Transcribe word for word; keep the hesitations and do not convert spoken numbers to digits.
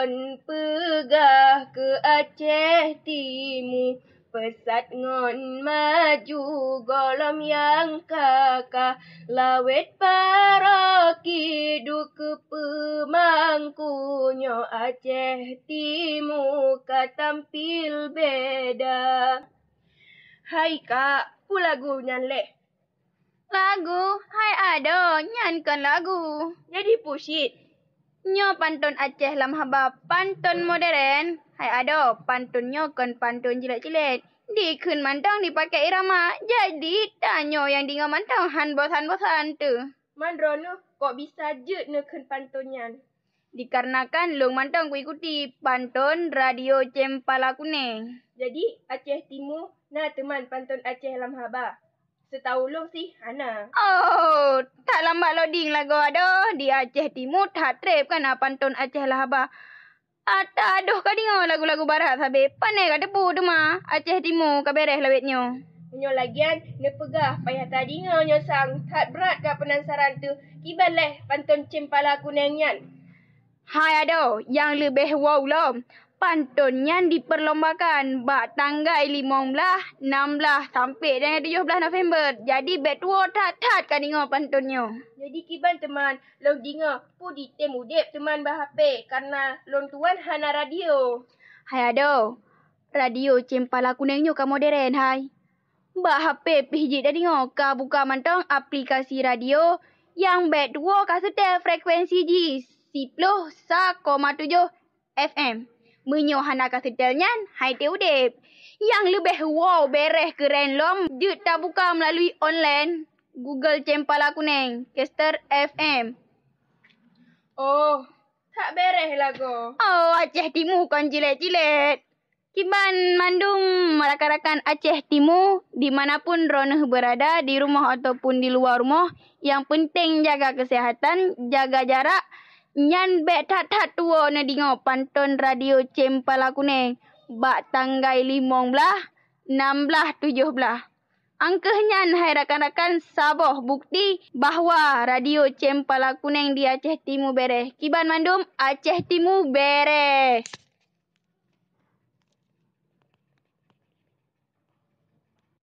Peugah keu Aceh Timu, pesat ngon maju gohlom nyang ka-ka. Lawét Paroki duek keu peumangku, nyoe Aceh Timu ka tampil beda. Hai kak, peue lagu nyan lé? Lagu? Hai adoe, nyan kon lagu. Jadi peue cit? Nyoe panton Aceh lam haba, panton modern. Hai adoe, panton nyoe kon panton cilet-cilet. Dikheun mantong dipakè irama. Jadi tanyoe nyang deungö mantong han bosan-bosan teuh. Man droeneuh kok bisa jeuet neukheun panton nyan? Dikarenakan lôn mantong kuikuti panton Radio Cempala Kuneng. Jadi Aceh Timu na teuman panton Aceh lam haba? Seutahu lôn sih hana. Oh, that lambat loading lagoe adoe. Di Aceh Timu that treb ka na panton Aceh lam haba. Ata adoh ka deungö lagu-lagu barat sabe. Pané ka teupeue teuma Aceh Timu ka bèrèh lawét nyoe. Meunyoe lagèe nyan neupeugah payah tadeungö nyoe sang, that brat ka peunansaran teuh. Kiban lé panton Cempala Kuneng nyan? Hai adoe, nyang leubeh wow lom, panton nyan dipeurlombakan bak tanggai limong blaih, nam blaih sampoe dan tujoh blaih November. Jadi bèk tuwoe that-that ka deungö panton nyoe. Jadi kiban teuman lôn deungö peue jitem udép teuman bak H P, kareuna lôn tuan hana radio. Hai adoe, Radio Cempala Kuneng nyoe ka modern hai. Bak H P pih jeuet tadeungö, ka buka mantong aplikasi radio nyang bèk tuwoe ka seutèl frekuensi jih, siploh sa koma tujoh F M. Meunyoe hana ka seutèl nyan, han tém udép. Nyang leubeh wow bèrèh keuren lom jeuet tabuka meulalui online, Google Cempala Kuneng, Caster F M. Oh, that bèrèh lagoe. Oh, Aceh Timu kon cilet-cilet. Kiban mandum rakan-rakan Aceh Timu, di mana pun droeneuh beurada, di rumoh ataupun di luwa rumoh, nyang peunteng jaga keuseuhatan, jaga jarak, nyan bèk that-that tuwoe neudeungö panton Radio Cempala Kuneng bak tanggai limong blaih, nam blaih, tujoh blaih. Angkeuh nyan hai rakan-rakan saboh bukti bahwa Radio Cempala Kuneng di Aceh Timu bèrèh. Kiban mandum, Aceh Timu bèrèh.